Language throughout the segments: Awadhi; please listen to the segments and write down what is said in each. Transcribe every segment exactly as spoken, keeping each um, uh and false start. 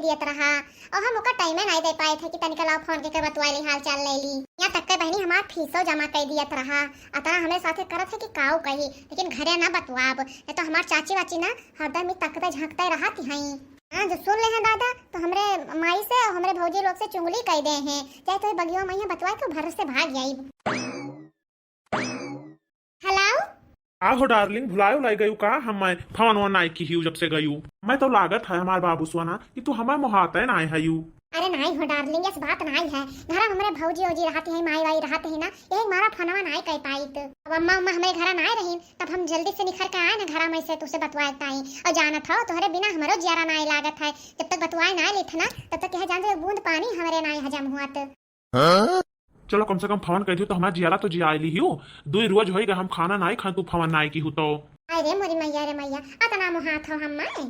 दियत रहा, और हम ओकर टाइमे नाई दे पाइत है कि तनिका लाओ फोन के, के बतुआ ली, हाल चाल ले ली। यहाँ तक के बहनी हमार फीसो जमा कर दियत रहा, अतना हमरे साथे करत है कि काऊ कही, लेकिन घरे ना बतुआब, नहीं तो हमार चाची वाची ना हरदम ही तकते झांकते रहत हई। हाँ, जो सुन ले हैं दादा, तो हमरे माई से और हमरे भौजी लोग से चुंगली कह दे हैं, चाहे तो बगियो माई बतुआ के घर से भाग जाई। हेलो। का हो डार्लिंग, भुलाए उलाई गयू का? हम्मे फोन वोन नाई किहियू जब से गयू। मैं तो लागत है हमार बाबू सोना कि तू हम्मे मोहाते नाई हयू। अरे नाई हो डार्लिंग, ऐस बात नाई है। घर हमरे भौजी औजी रहती है, माई वाई रहती है ना, यही मारा फोनवा नाई कर पाइत। अब अम्मा उम्मा हमरे घर नाई रहीन, तब हम जल्दी से निखर के आए ना घर में से तुसे बतवाए ताई। और जानत हो, तोहरे बिना हमरो जियारा नाई लागत है। जब तक बतवाए नाई लेत ना, तब तक यह जान दे बूंद पानी हमरे नाई हजम हुआ। हाँ? चलो, कम से कम फोन कर दियो तो हमार जियारा तो जिया लिहियो। दुई रोज होई गए हम खाना नाई खान, तू फोन नाई किहू तो। अरे मोरी मैया रे मैया, अतना मोहात हो हम माए।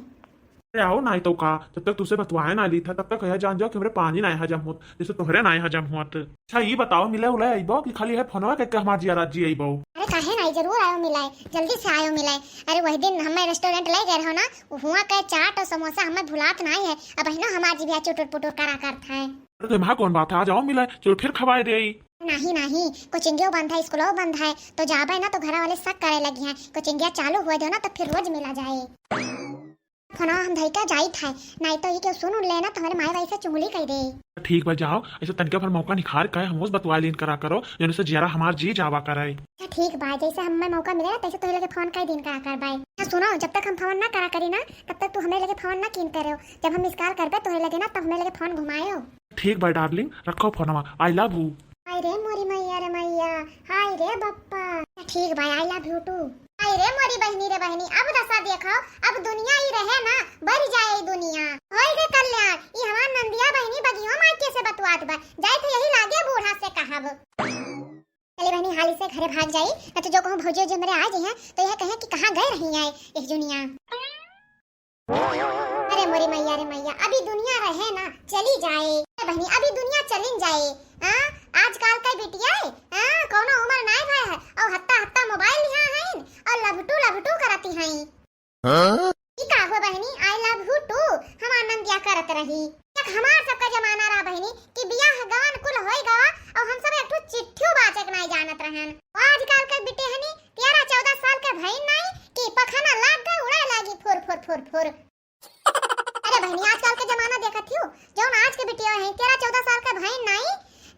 अरे आओ नाई तो का, जब तक तुसे बतवाए ना ली था, तब तक यह जान जाओ कि हमरे पानी नाई हजम होत, जैसे तोहरे नाई हजम होत। अच्छा, ये बताओ, मिले उले अइबो कि खाली है फोनवा के, के हमार जियारा जी अइबो? अरे काहे नाई, जरूर आयो मिलाए, जल्दी से आयो मिलाए। अरे वही दिन हमें रेस्टोरेंट ले गए रहो ना, हुआ के चाट और समोसा हमें भुलात नाई है, अब ना हमार जीभिया चुटुर पुटुर करा करत है। अरे तो एमा कौन बात है, आ जाओ मिले, चलो फिर खवाए दे। नहीं नहीं, कोचिंगो बंद है, स्कूलो बंद है, तो जाबे ना तो घर वाले शक करे लगी हैं। कोचिंगिया चालू हुए दो ना, तो फिर रोज मिला जाए। फोनवा हम धइका जाइत है, नहीं तो ये क्यों सुन उन लेना तो हमारे माई बाई से चुंगली कह दे। ठीक बा, जाओ, ऐसे तनिका भर मौका निखार के हमसे बतवा लीन करा करो, जौन से जियारा हमार जी जावा करे। अच्छा ठीक बा, जैसे हमें मौका मिले ना, तैसे तोहरे लगे फोन कई दिन करा करबे। अच्छा सुनो, जब तक हम फोन ना करा करी ना, तब तक तू हमें लगे फोन ना कीन करो। जब हम मिस कॉल करबे तोहरे लगे ना, तब हमें लगे फोन घुमायो। ठीक बा डार्लिंग, रखो फोनवा, I love you। हाय रे मोरी मैया रे मैया, हाय रे बप्पा। ठीक बा, I love you too। हाय रे मोरी बहिनी रे बहिनी, अब दशा देखो, अब दुनिया ही रहे ना, बढ़ जाए ई दुनिया। होई गए कल्याण, ई हमार नंदिया बहिनी बगियो माई के से बतुआत बा, जाए थे यही लागे बूढ़ा से कहब। चली बहिनी, हाली से घरे भाग जाई, न तो जो कहूँ भौजी जी हमरे आ जाइहैं, तो यह कहे कि कहाँ गए रही आए एक जुनिया। अरे मोरी मैया रे मैया, अभी दुनिया रहे ना, चली जाए। ए बहिनी, अभी दुनिया चलिन जाए। हाँ, आजकल के बिटिया, हाँ, कौनो उम्र नाय भय है, और हत्ता हत्ता मोबाइल लिहा हईन, और लभटू लभटू करती हईन। हाँ? ई का हो बहिनी, I love you too, हम आनंद या करत रही। एक हमार सबका जमाना रहा बहिनी, कि बियाह गवन कुल होई गवा, और हम सब एक ठो चिट्ठियों बाचक नाय जानत रहन। आजकल के बिटिया हनी, तेरह चौदह साल के भईन नाई कि पखाना लाग गए, उड़े लागी फुर, फुर, फुर, फुर। अरे बहिनी, आजकल के जमाना देखत हियो, जौन आज के बिटिया हैं, तेरह चौदह साल के भईन नाई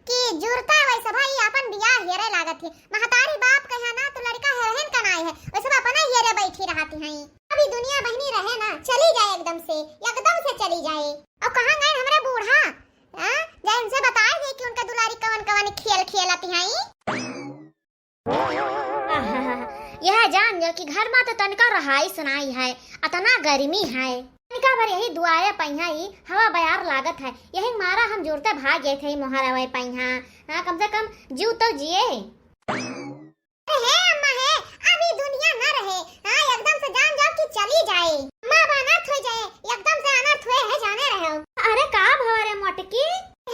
कि जुरता वैसे भाई अपन बियाह हेरे लागत ही। महतारी बाप कहे ना तो लड़का हेरहन का नाई है, वैसे तो अपने हेरे बैठी रहती हैं। अभी दुनिया बहिनी रहे ना, चली जाए एकदम से, एकदम से चली जाए। और कहाँ गए हमरे बूढ़ा? हाँ? जाए उनसे बताए दे कि उनका दुलारी कवन कवन खेल खेलती हैं। आहा, यह जान जा कि घर मा तो तनिका रहाइस नाई है, अतना गर्मी है। तनिका भर यही दुआरे पइहा ही हवा बयार लागत है, यही मारा हम जुरते भाग गए थे मोहरवे पइहा। हाँ, कम से कम जीव तो जिए। अरे हे अम्मा हे, अभी दुनिया न रहे। हाँ, एकदम से जान जाओ कि चली जाए। अम्मा, अब अनर्थ हो जाए, एकदम से अनर्थ हुए है, जाने रहो। अरे का भवा रे मोटकी?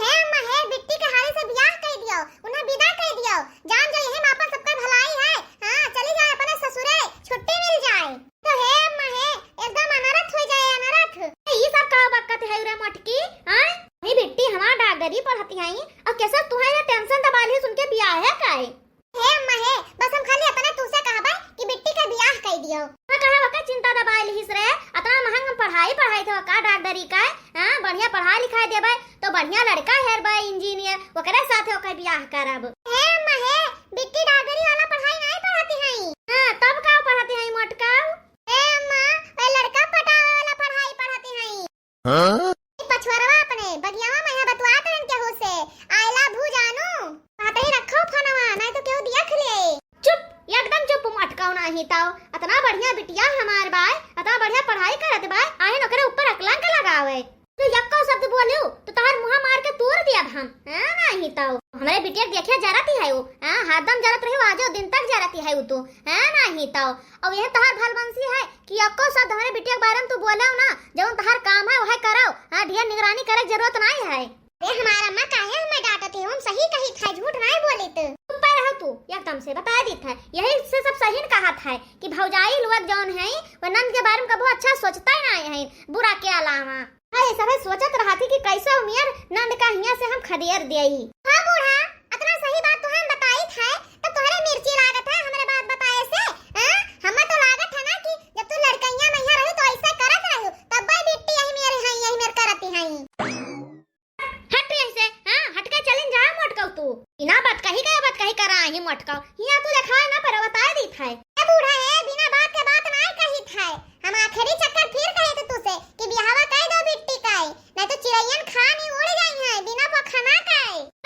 हे अम्मा हे, बिट्टी के हाली से बियाह कई दियो, उन्हें विदा कई दियो। जान जाओ, यही मा अपन सबका भलाई है। हाँ, चली जाए अपने ससुरे, छुट्टी मिल जाए। तो हे अम्मा हे, एकदम अनर्थ हो जाए, अनर्थ। ए, ई सब का बकत है रे मोटकी? हाँ? वही बिट्टी हमार डागरी पढ़ती है, और कैसे तुम्हारे टेंशन दबा ली, उनके बियाह है काहे? हे अम्मा हे, बस हम खाली अतना तुसे कहबे कि बिट्टी के बियाह कई दियो। मैं कहा वका चिंता दबाए लिहिस रे, अतना महंग पढ़ाई पढ़ाई थे का डागडरी का, हाँ, बढ़िया पढ़ाई लिखाई देबे तो बढ़िया लड़का हेरबे इंजीनियर, ओकरे साथे ओकर बियाह करब। हे अम्मा हे, बिट्टी डागडरी वाला पढ़ाई नहीं पढ़ाती हैं। हाँ, तब का पढ़ाती हैं मोटका? हे अम्मा, वे लड़का पटावे वाला पढ़ाई पढ़ाती हैं। हाँ? ए पछुअरवा अपने बगियावा में है बतुआत रहन केहू से, I love you जानू। कहते ही रखो फोनवा, नहीं तो केहू देख ले। चुप, एकदम चुप, मटकाओ नाही ताओ। अतना बढ़िया बिटिया हमार बाय, अतना बढ़िया पढ़ाई करत बाय, आहिन ओकरे ऊपर अकलंक लगावे। तू यक्को शब्द बोलियो तो तोहर मुहा मार के तूर दियब हम, हाँ, नाही ताओ। हमरे बिटिया के देखिया जरती है वो, हाँ, हरदम जरत रही, आजो दिन तक जरती है वो तू, हाँ, नाही ताओ। और यह तोहर भलबंसी है कि यक्को शब्द हमरे बिटिया के बारे में तू बोलेउ ना, जौन तोहर काम है वह करउ। हाँ, ढेर निगरानी करे के जरूरत नाई है। अरे हमार अम्मा काहे हमें डांटत है, हम सही कही था, झूठ नाई बोलित। चुप रहो तू, एकदम से बता दी था, यही से सब सही न कहा था कि भौजाई लोग जौन है वो नंद के बारे में कबो अच्छा सोचता ही नाई है, बुरा के अलावा। ए, सभे सोचत रहत ही कि कैसे उमियर नंद का हियाँ से हम खदेर देई। हाँ बूढ़ा, अतना सही बात तुहैं बताइत है, तो तोहरे मिर्ची लागत है हमरे बात बताए से? हाँ? हमें तो लागत है ना कि जब तू लड़कइया नैहर रही तो ऐसे करत रही, तब बिट्टी यही मेरे हैं, यही मेरे करती हैं। हट यहीं से, हाँ, हट के चलिन जा मोटकऊ तू। बिना बात कही का बात कही करा ही मोटकऊ। हियाँ तू देखाए ना पर बताए दीत है। ए बूढ़ा ए, बिना बात के बात नाहीं कहित है। हम आखिरी चक्कर फिर कहे थे तुसे कि बियाहवा कह दो बिट्टी का, नहीं तो चिड़ैयन खानी उड़ जाई है बिना पखना का।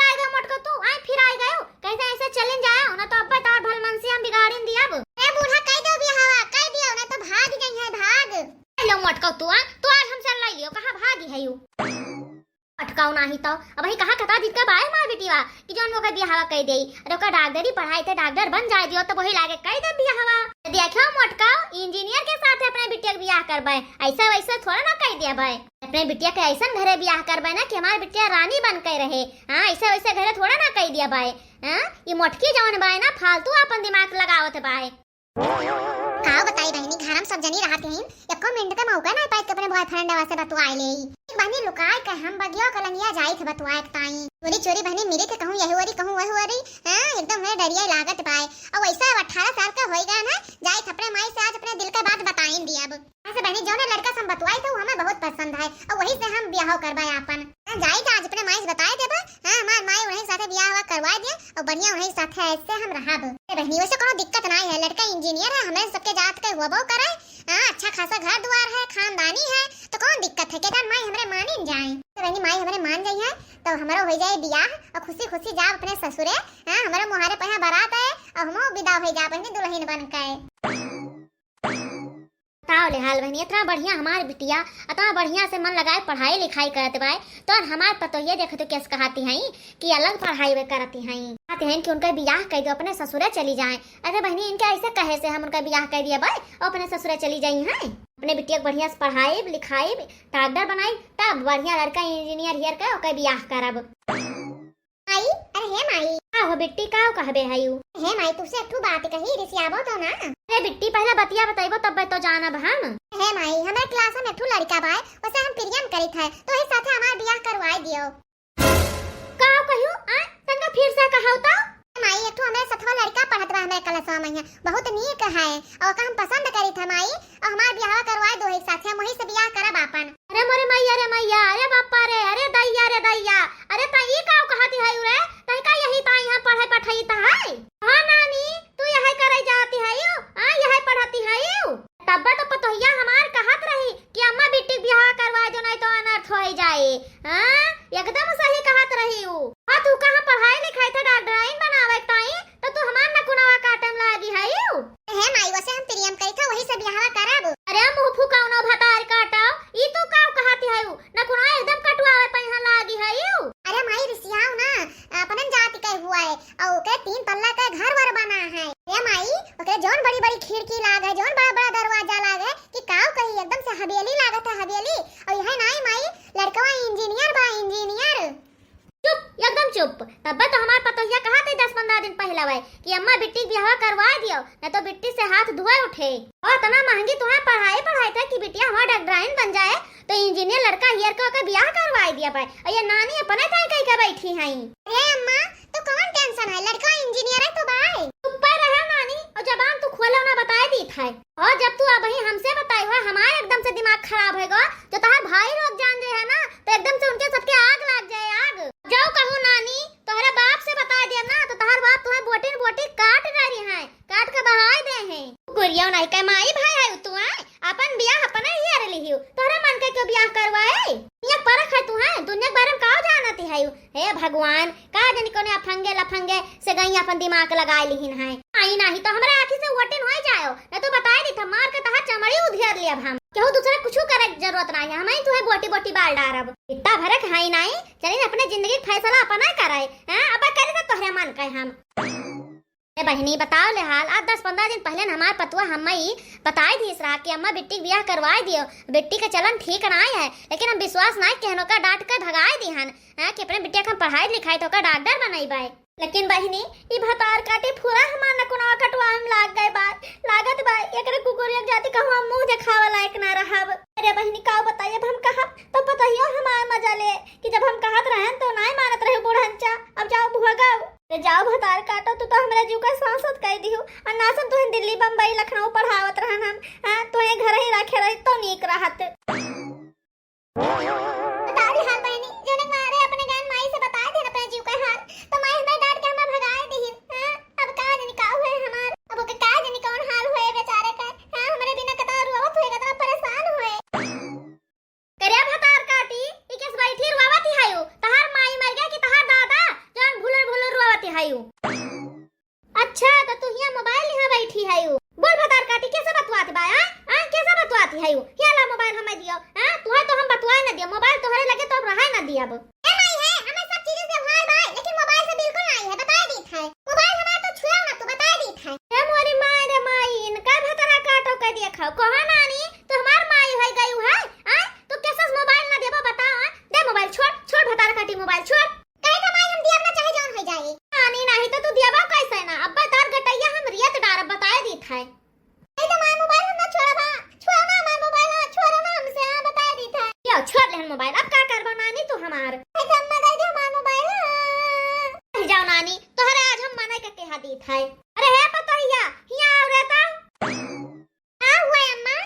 आए गए मोटकऊ तू, आए फिर आए गए। कैसे ऐसे चलिन जाए, ना तो अब्बे तार भलमनसी हम बिगाड़िन दिया अब। ए बूढ़ा कह दो बियाहवा, कह दियो, नहीं तो भाग जाई है, भाग। ए लो मोटकऊ तू, आ, तू आज हमसे लड़ लियो, कहाँ भागी है यू? अटकाओ नाही तो। अबहीं कहा कता जितका बाय हमार बिटिया कि जौन ओकर बियाहवा कइ देई। अरे ओकर डॉक्टरी पढ़ाई थे, डॉक्टर बन जाए दियो, तब वही लागे कइ दे बियाहवा। देखियो मोटकाओ, इंजीनियर के साथ अपने बिटिया के बियाह करबे, ऐसा वैसा थोड़ा ना कइ दिया भाई। अपने बिटिया के ऐसन घरे बियाह करबे ना कि हमार बिटिया रानी बन के रहे। हाँ, ऐसे वैसे घरे थोड़ा ना कइ दिया भाई। हाँ, ये मोटकी जौन बाय ना, फालतू अपन दिमाग लगावत बाय। का बताई बहिनी, घर में सब जनी रहत हईन, एको मिनट के मौका नाहीं पाइत के अपने बॉयफ्रेंडवा से बतुआए लेई। एक बहिनी लुकाए के हम बगियो कलंगिया जाइत बतुआए के ताई। चोरी चोरी बहिनी मिलित है, कहूँ यही ओरी, कहूँ वही ओरी। हाँ, एकदम हमें डरिया लागत बाय। और वैसे अब अठारह साल का होई गए ना, जाइत अपने माई से आज अपने दिल के बात बताइन दिया अब। वैसे बहिनी, जौने लड़का से हम बतुआइत है, वो हमें बहुत पसंद है और वही से हम बियाह करबे आपन। हाँ, जाई जा, आज अपने माई से बताए देबे। हाँ, हमार माई उन्हीं साथे बियाह हुआ करवाए दे और बढ़िया उन्हीं साथे ऐसे हम रहब। ए बहिनी, वैसे कोनो दिक्कत नाहीं है, लड़का इंजीनियर है, हमरे सबके जात के होबो करे। हाँ, अच्छा खासा घर दुआर है, खानदानी है, तो कौन दिक्कत है? केदार माई हमरे मानिन जाए। तो बहिनी, माई हमरे मान जाई है, तो हमरो हो जाए बियाह और खुशी खुशी जाब अपने ससुरे। हाँ, हमरे मुहारे पहिया बारात है और हमो विदा हो जाब बहिनी दुल्हन बन के। बताओ ले हाल बहिनी, इतना बढ़िया हमार बिटिया, इतना बढ़िया से मन लगाए पढ़ाई लिखाई करत बाय, तो हमार पतोहिया देखो तो कैसे कहती हैं कि अलग पढ़ाई वे करती हैं, कहती हैं कि उनका बियाह कर दो, अपने ससुरे चली जाएं। अरे बहिनी, इनके ऐसे कहे से हम उनका बियाह कर दिया बाय और अपने ससुरे चली जाई हैं? अपने बिटिया के बढ़िया से पढ़ाई लिखाई, डॉक्टर बनाई, तब बढ़िया लड़का इंजीनियर हियर के ओकर बियाह करब। माई, अरे हे माई। का हो बिट्टी, का कहबे हयू? हे माई, तुसे एक ठू बात कही, रिसियाबो तो ना? अरे बिट्टी, पहले बतिया बतइबो तब तो जानब हम। हे माई, हमरे क्लास में एक ठू लड़का बाय, उसे हम प्रेम करित है, तो ही साथे हमार बियाह करवाए दियो। का कहियो? आ, तनका फिर से कहाओ तो। माई, एक ठू हमरे सथवा लड़का पढ़त बा हमरे क्लासवा में, बहुत नीक है, और ओका हम पसंद करित है माई, और हमार बियाह करवाए दो एक साथे, हम वही से बियाह करब आपन। अरे मोरे मैया रे मैया, अरे बापा रे, अरे दैया रे दैया, अरे तई ई का कहती है रे? तई का यही ताई हम पढ़े पठाई त है? हाँ नानी, तू यही करे जाती है यू? आ, यही पढ़ती है यू? तब्बे तो पतोहिया हमार कहत रही कि अम्मा बिट्टी के बियाह करवा दो, नहीं तो अनर्थ हो जाए। हाँ, एकदम सही कहत रही यू। हाँ, तू कहाँ पढ़ाई लिखाई थे डॉक्टराइन बनावे के ताई, तो तू हमार नकुनवा काटे में लागी है यू? हे माई, वसे हम प्रेम करी था, वही से बियाहवा करब। अरे मुँह फुकौनो भतार काटो, ई तू का कहती है यू? नकुनवा एकदम कटुआवे पे यहाँ लागी है यू। अरे माई, रिसियाओ ना, अपनन जाति के हुआ है, और ओके तीन तल्ला के घर वर बना है। ए माई, ओके जौन बड़ी बड़ी खिड़की लाग है, जौन बड़ा बड़ा दरवाजा लाग है, कि काऊ कही, एकदम से हवेली लागत है, हवेली। और यह नाई माई, लड़कवा इंजीनियर बा, इंजीनियर। चुप, एकदम चुप। तब्बे तो हमार पतोहिया कहा थे दस पन्द्रह दिन पहले वै कि अम्मा बिट्टी के बियाह करवा दियो, न तो बिट्टी से हाथ धोए उठे। और इतना महंगी तुम्हें पढ़ाई पढ़ाई थे कि बिटिया हमार डॉक्टराइन बन जाए, तो इंजीनियर लड़का हियर के ओकर बियाह करवाई दिया पाए। और ये नानी अपने ताई कही के बैठी हैं। अरे अम्मा, तो कौन टेंशन है, लड़का इंजीनियर है तो बाय। चुप पे रहे नानी, और जबान तू खोले ना बताए दी था। और जब तू अबही हमसे बताई हो, हमार एकदम से दिमाग खराब होएगा। जो तहार भाई लोग जान रहे हैं ना, तो एकदम से उनके सबके आग लाग जाए, आग। जाओ कहू नानी, तोहरे बाप से बता दिया ना, तो तहार बाप तुम्हें बोटी न बोटी काट डारी हैं। काट के बहाय दे हैं। कुकुरिया नहीं के माई भाई है तू, हैं? अपन बियाह अपने ही अरे लिहियो। तोहरा मन के क्यों बियाह करवाए? दुनिया के परख है तू, हैं? दुनिया के बारे में का जानती है यू? हे भगवान, का जानी कोने अफंगे लफंगे से गई अपन दिमाग लगाए लिहिन है। आई नाही तो हमरे आँखी से वोटिन हो जाओ, न तो बताए दी था मार के तहार चमड़ी उधियर लिया हम। केहू दूसरा कुछ करे के जरूरत नहीं है, हम ही तुम्हें बोटी बोटी बाल डारब। इतना भरक है नहीं, चलिन अपने जिंदगी के फैसला अपना करे, हैं? अब करे तो तोहरे मन के हम। ए बहिनी, बताओ ले हाल। आज दस पन्द्रह दिन पहले न हमार पतुआ हम्मे ई बताई दिस रहा कि अम्मा बिट्टी के बियाह करवाए दियो, बिट्टी के चलन ठीक नाय है, लेकिन हम विश्वास नाय केहनो का डांट के भगाए दिहन, हाँ, कि अपने बिटिया के हम पढ़ाई लिखाई तो ओकर डॉक्टर बनाई बाय। लेकिन बहिनी, ई भतार काटी पूरा हमार नकुनवा कटवा में लाग गए बाय, लागत बाय, एकरे कुकुरिया के जाति कहूँ हम मुँह देखावे लायक ना रहब। अरे बहिनी, का बताई अब हम कहा, तो पता ही अनासन तुहें दिल्ली, बम्बई, लखनऊ पढ़ावत रहन हम, हाँ, तुहें घर ही रखे रही तो नीक रहत। बताओ रे हाल बहिनी, जौने मारे अपने गैन माई से बताए देन अपने जीव के हाल, तो माई हमें डांट के हमें भगाए दिहिन। हाँ, अब का जानी का हुए हमार, अब ओके का जानी कौन हाल हुए बेचारे का। हाँ, हमरे बिना कतना रोवत हुए, कतना परेशान हुए। करे भतार काटी, ई केस बैठी रोवत ही हायू, तहार माई मर गया कि तहार दादा, जौन भुलर भुलर रोवत ही हायू। अच्छा, तो तू हियाँ मोबाइल लिहा बैठी है यू। बोल भतार काटी, कैसे बतवात बा, हाँ? हाँ, कैसे बतवात है यू? हियाँ ला मोबाइल हमें दियो, हाँ? तुहे तो हम बतवाए न दियो, मोबाइल तोहरे लगे तो अब रहे न दियब। ए माई है, हमें सब चीजें से व्यवहार बा, लेकिन मोबाइल से बिल्कुल नहीं है, बताए दीत है। मोबाइल हमार तो छुआ ना, तू बताए दीत है। ए मोरी माई रे माई, इनका भतरा काटो के देखो, कहो नानी, तो हमार माई है गयू है, हाँ? तो कैसे मोबाइल ना देबो बताओ, हाँ? दे मोबाइल, छोड़, छोड़ भतार काटी मोबाइल, छोड़। कहे का माई हम दियब ना चाहे जौन हो जाए। नानी, नाही तो तू दियबा कैसे ना? अब्बा तार गटैया हम रियत डारब, बताए दीत है। नहीं तो माई मोबाइल हम ना छोड़बा। छुआ ना हमार मोबाइल, हाँ, छोड़ो ना हमसे, हाँ, बताए दीत है। यो, छोड़ लेहन मोबाइल, अब का करबो नानी तू हमार? नहीं तो अम्मा दे दे हमार मोबाइल, हाँ। नहीं जाओ नानी, तोहरे आज हम मना के कहा दीत है। अरे हे पतोहिया, हियाँ आओ रे तो। का हुआ अम्मा?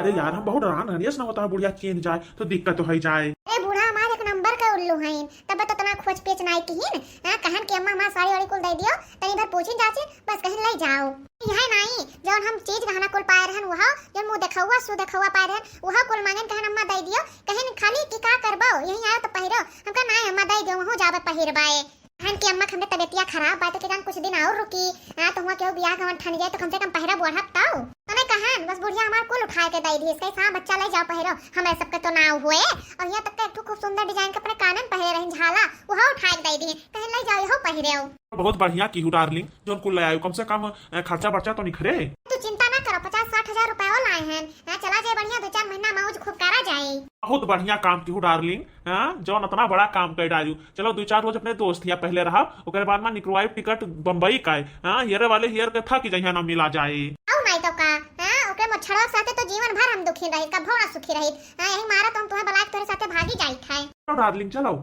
अरे यार, हम बहुत हैरान हन, यस ना होता है बुढ़िया चेंज जाए तो दिक्कत हो ही जाए। अरे बूढ़ा हमार एक नंबर का उल्लू हईन, तब तो इतना खोज पेच नाई किहिन। हाँ, कहन कि अम्मा हमार साड़ी वाड़ी कुल दे दियो, तनी भर पूछी जाची, बस कहिन ले जाओ। यह नाई, जौन हम चीज गहना कुल पाए रहन वह, जौन मुँह देखौआ सु देखौआ पाए रहन वह कुल मांगन, कहन अम्मा दे दियो, कहिन खाली कि का करबो, यहीं आयो तो पहिरो। हम कहा नाई अम्मा दे दियो, वहू जाबे पहिरबाए। कहन कि अम्मा, हमरे तबियतिया खराब बा, तो के जान कुछ दिन और रुकी। हाँ, तो हुआ केहू बियाह गवन ठन जाए, तो कम से कम पहिरब ओढ़ब तौ। तने कहन, बस बुढ़िया हमार कुल उठाए के दई दिहिस, कहिस हाँ बच्चा ले जाओ पहिरो, हमरे सबके तो नाव हुए। और यहाँ तक के एक ठो खूब सुंदर डिजाइन के अपने कानन पहिरे रहिन झाला, उहो उठाए के दई दिहिन, कहिन ले जाओ, इहो पहिरेउ। बहुत बढ़िया किहू डार्लिंग, जौन कुल ले आयु, कम से कम, अ, खर्चा बर्चा तो निखरे। तू चिंता ना करो, पचास साठ हजार रुपया लाए हैं। हाँ, चला जाए बढ़िया, दो चार महीना मौज खूब करा जाए। बहुत बढ़िया काम किहू डार्लिंग। हाँ, जौन इतना बड़ा काम कर डालू। चलो, दो चार रोज अपने दोस्त हिया पहिले रहा, ओकरे बाद में निकलवाई टिकट बम्बई का। हाँ, हियरे वाले हियर के था कि जहिया ना मिला जाए। आओ नहीं तो का, हाँ, ओकरे मोछड़वा के साथे तो जीवन भर हम दुखी रही, कभो ना सुखी रही। हाँ, यही मारा तो हम तुम्हें बुला के तोरे साथे भागी जाइत है। चलो डार्लिंग, चलो।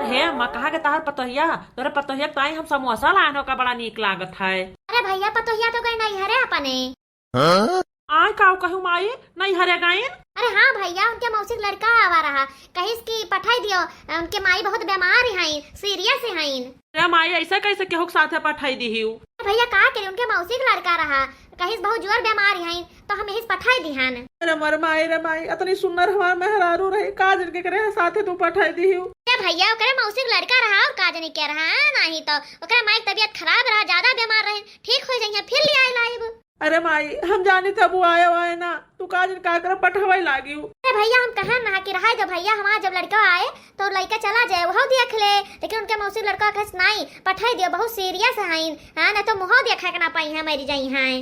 हे अम्मा, कहाँ के तहार पतोहिया? तोरे पतोहिया के ताई हम समोसा लान हो का, बड़ा नीक लागत है। अरे भैया, पतोहिया तो गई नहीं हरे अपने। हाँ? आय काऊ कहू माई, नैहरे गइन? अरे हाँ भैया, उनके मौसी के लड़का आवा रहा, कहिस कि पठाई दियो, उनके माई बहुत बीमार हईन, serious हईन। अरे माई, ऐसे कैसे केहू के साथे पठाई दिहिउ? अरे भैया, का करी, उनके मौसी के लड़का रहा, कहिस बहुत जोर बीमार हईन, तो हम यही से पठाई दिहन। अरे मोर माई रे माई, अतनी सुंदर हमार मेहरारू रही, का जन के करे साथे तू पठाई दिहिउ? अरे भैया, ओकरे मौसी के लड़का रहा और का जनी के रहा, नहीं तो ओकरे माई के तबीयत खराब रहा, ज्यादा बीमार रही, ठीक हो जाइए, फिर ले आए लाइब। अरे माई, हम जानी था वो आए वाए ना, तू का जन का कर पठवाई लागिउ। अरे भैया, हम कहन ना कि रहाई दे भैया, हमार जब लड़का आए तो लड़का चला जाए, वह देख ले, लेकिन उनके मौसी लड़का कहस नहीं, पठाई दियो, बहुत serious हईन, हाँ, नहीं तो मुँह देखे के ना पाई है, मरी जाई है।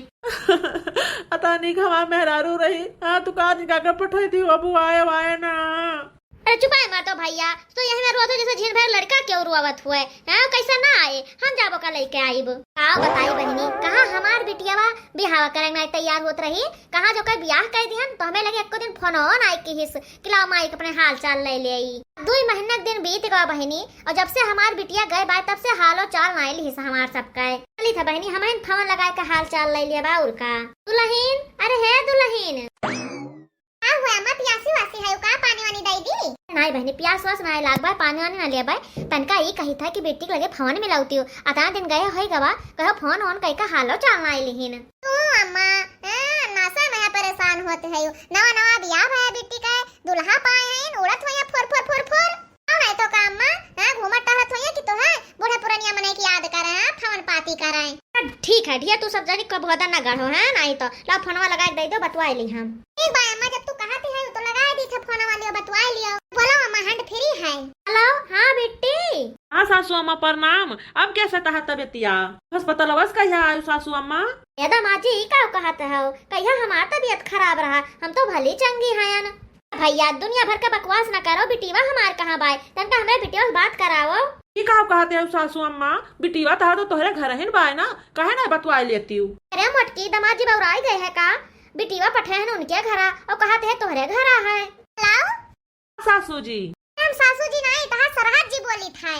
अता नहीं हमार मेहरारू रही, हाँ, तू का जन का कर पठाई दिउ, अब वो आए वाए ना। अरे चुपाए मर तो भैया, तो यही में रोत हो जैसे झिन भर लड़का के रोवत हुए, हाँ, कैसे ना आए, हम जाबो का लेके आइब। का बताई बहिनी, कहाँ हमार बिटियावा बिहावा करे में तैयार होत रही, कहाँ जो कई बियाह कर दिहन, तो हमें लगे एको दिन फोन हो ना आए किहिस, कि लाओ माई के अपने हाल चाल ले ले आई। दुई महीना के दिन बीत गवा बहिनी, और जब से हमार बिटिया गए बा, तब से हालो चाल ना लिहिस हमार सबका। चली था बहिनी, हम फोन लगाए के हाल चाल ले लिया बा और का। दुलहिन, अरे हे दुलहिन। का हुआ अम्मा, पियासी वासी है, का पानी वानी दई दी? नाई बहिनी, पियास वास नाई लाग बा, पानी वानी ना लेबे। तनका ई कही था कि बेटी के लगे फोन मिलावती हो, अतना दिन गए होई गवा, कहो फोन ओन कई का हालो चाल ना लिहिन। तू अम्मा, ए, नासा में परेशान होत है, नवा नवा बियाह भया बेटी का, दुल्हा पाए हैं, उड़त हुआ फुर फुर फुर फुर। हाँ, नहीं तो का अम्मा, हाँ, घूमत टहरत होइए कि तोहे बूढ़े पुरनिया मनई की याद करे, हाँ, फवन पाती करे। ठीक है, ढेर तू सब जनी कब गदन न गढ़ो, हाँ, नहीं तो लाओ फोनवा लगा के दे दो, बतवाए ली हम। ठीक बा अम्मा, जब तू कहती है तो लगा दी थे फोनवा, लियो बतवाए लियो। बोलो अम्मा, hand free है। Hello, हाँ बिट्टी। हाँ सासू अम्मा प्रणाम। अब कैसे तहा तबियतिया? अस्पतालवा से कहिया आयु सासू अम्मा? ए दामाद जी, ई का कहत हो? कहिया हमार तबियत खराब रहा, हम तो भली चंगी हयन। भैया, दुनिया भर का बकवास न करो, बिटिवा हमार कहाँ बाय? तनका हमरे बिटिवा से बात करावो। ई का कहते हो सासू अम्मा? बिटिवा तहार तो तोहरे घर हिन बाय ना, काहे ना बतवाए लेती हूँ? अरे मोटकी, दामाद जी बौराई गए है का? बिटिवा पठे हन उनके घरा और कहते है तोहरे घरा है। Hello? सासू जी। हम सासू जी नहीं, तहार सरहद बिट्टी बोली था।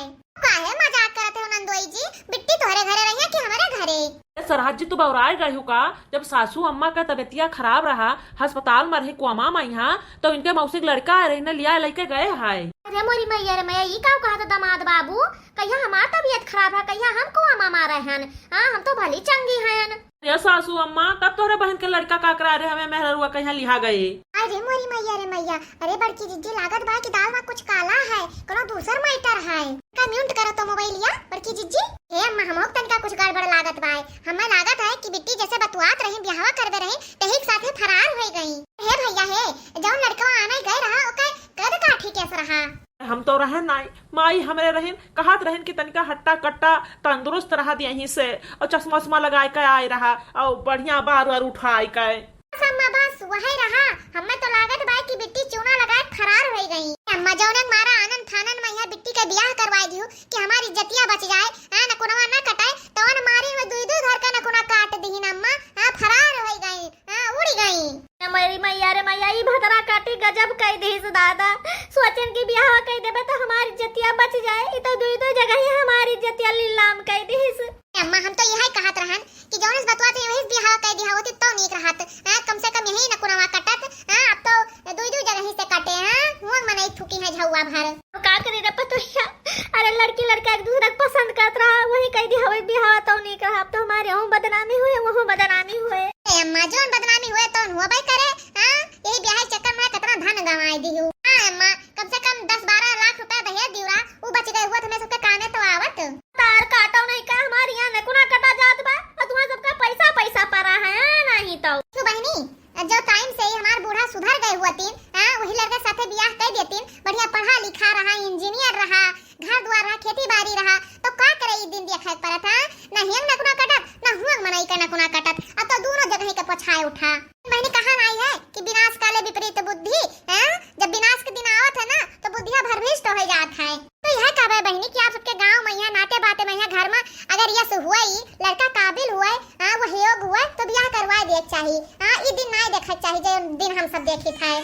काहे मजाक करत हो नंदोई जी? बिट्टी तोहरे घरे रही है कि हमरे घरे? ए सरहद जी, तू बौराए गए हो का? जब सासू अम्मा का तबीयतिया खराब रहा, अस्पताल में रहे कोमा में यहाँ, तो इनके मौसी के लड़का आए रहे, इन्हें लिया लेके गए है। अरे मोरी मैया रे मैया, ई का कहत दमाद बाबू? कहिया हमार तबीयत खराब रहा, कहिया हम कोमा में रहे हन? हाँ, हम तो भली चंगी हन। अरे सासू अम्मा, तब तोहरे बहन के लड़का का करा रहे, हमें मेहररुआ कहिया लिहा गए? अरे मोरी मैया रे मैया, अरे बड़की जिज्जी, लागत बा कि दाल में कुछ काला है, कोनो दूसर मैटर है। का mute करो तो मोबाइलिया, बड़की जिज्जी। हे अम्मा, हमोक तनिका कुछ गड़बड़ लागत बा। हमें लागत है कि बिट्टी जैसे बतुआत रही, ब्याहवा करबे रही, तही के साथे फरार होई गई। हे भैया हे, जौन लड़कवा आने गए रहा, ओके कद का ठीक ऐसा रहा? हम तो रहे नाई, माई हमरे रहिन, कहत रहिन कि तनिका हट्टा कट्टा तंदुरुस्त रहा दियहीं से, और चश्मा उश्मा लगाए के आए रहा, और बढ़िया बार वार उठाए के। बस अम्मा, बस वही रहा। हमें तो लागत बा कि बिट्टी चूना लगाए फरार होई गई। अम्मा, जौने मारा आनन फानन में यहाँ बिट्टी के बियाह करवाए दिहू कि हमारी इज्जतिया बच जाए, हाँ, नकुनवा ना कटाए, तवन मारी में दुई दुई घर का नकुना काट दिहिन अम्मा, हाँ, फरार होई गई, हाँ, उड़ी गई। ए मोरी मैया रे मैया, ई भतरा काटी गजब कई दिहिस दादा। सोचन कि बियाह कई देबे तो हमारी इज्जतिया बच जाए, ई तो दुई दुई जगह ही हमारी इज्जतिया लीलाम कई दिहिस। अम्मा, हम तो यही कहत रहन कि जौन इस बतवा थे वही बियाह कई दिहा होती तो नीक रहत। हाँ, कम से कम यही नकुनवा कटत। हाँ, अब तो दुई दुई जगह ही से कटे। हाँ, हुआ मनई फूकी है झौआ भर। का करी रे पतोहिया? अरे लड़की लड़का एक दूसरे के पसंद करत रहा, वही कई दिहा, वही बियाह तो नीक रहा। अब तो हमारे यहाँ बदनामी हुए, वहाँ बदनामी हुए। ए अम्मा, जौन बदनामी हुए तो हुआ भाई करे। हाँ, यही बियाह के चक्कर में कितना धन गंवाए दिहू। हाँ अम्मा, कम से कम दस बारह लाख रुपया दहेज दिउरा, उ बच गए हुआ, तुम्हें सबके कामे तो आवत। तार काटो नहीं का, हमारे यहाँ नकुना कटा जात बा, और तुम्हारे सबका पैसा पैसा परा है, हाँ, नहीं तो। क्यों बहनी, जो time से ही हमार बूढ़ा सुधर गए हुआ तीन, हाँ, वही लड़के साथे बियाह कर देतीन, बढ़िया पढ़ा लिखा रहा, engineer रहा, घर द्वार रहा, खेती बाड़ी रहा, तो का करे ई दिन देखे के पड़त, हाँ? ना हियंग नकुना कटत, ना हुअंग मनई के नकुना कटत, अब तो दोनों जगह के पोछाए उठा। मैंने कहा नहीं है कि विनाश काले विपरीत बुद्धि, हैं? जब विनाश के दिन आवत है ना, तो बुद्धिया भ्रमिष्ट हो जात है। तो यह कहबे बहिनी कि आप सबके गांव में यहाँ नाते बाते में यहाँ घर में अगर यश हुए, लड़का काबिल हुए, हाँ, वो योग हुए, तो ब्याह करवाए दे के चाही। हाँ, ई दिन नहीं देखे के चाही, जे दिन हम सब देखित है।